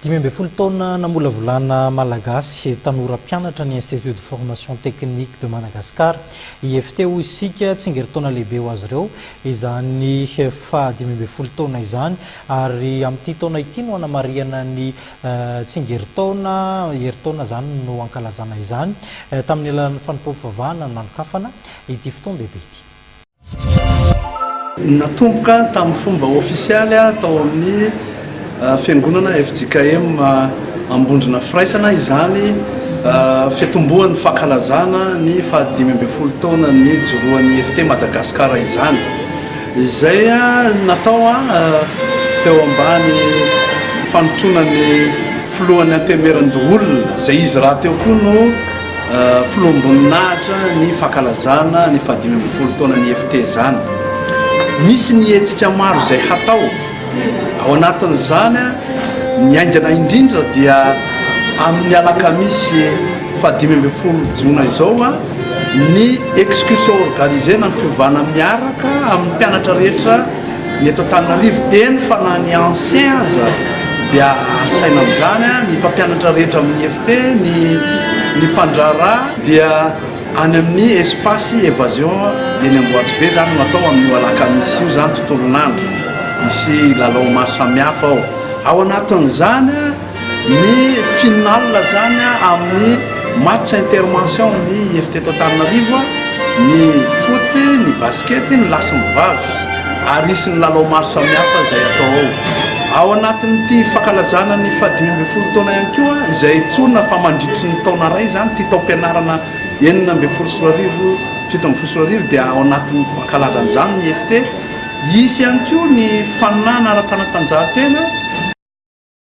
15 taona namolavolana Malagasy tanora mpianatra ny Institut de Formation Technique de Madagascar, IFT hoy isika. Tsingerin-taona lehibe ho azy ireo izany faha 15 taona izany, ary amin'ity taona ity no anamarihana ny tsingerin-taona. Herintaona izany no ankalazana izany. Tamin'ny alalan'ny fanompoam-pivavahana no nanokafana ity fotoan-dehibe ity. Natomboka tamin'ny fomba ofisialy tao amin'ny fiangonana FJKM Ambondrona Firaisana izany fiatombohan'ny fankalazana ny faha 15 taona ny joroan'ny IFT Madagasikara izany, izay natao teo ambany fanotronan'ny filohan'ny Antenimierandoholona, izay izy rahateo koa no filoham-boninahitra ny fankalazana ny faha 15 taona ny IFT izany. Misy ny hetsika maro izay hatao ao anatin'izany. Ny haingana indrindra dia amin'ny alakamisy faha 15 jona izao ny excursion organisée na ny fiovana miaraka amin'ny mpianatra rehetra ny eto Antananarivo, eny fa na ny ancien aza dia asaina amin'izany, ny mpampianatra rehetra amin'ny IFT, ny mpandraharaha, dia any amin'ny espace évasion eny Amboatsibe zany no atao amin'io alakamisy io zany tontolon'andro. Hisy lalao maro samihafa ao anatin'izany ny finale zany amin'ny match intermention amin'ny IFT eto Antananarivo, ny foot, ny basket, ny lahy sy ny vavy, ary hisy ny lalao maro samihafa izay atao ao anatin'ity fankalazana ny faha 15 taona ihany koa, izay tsorina fa mandritry ny taona ray zany ty taom-pianarana 2016 2017 dia ao anatin'ny fankalazana izany ny IFT. Hisy ihany koa ny faninana ara-panatanjahantena.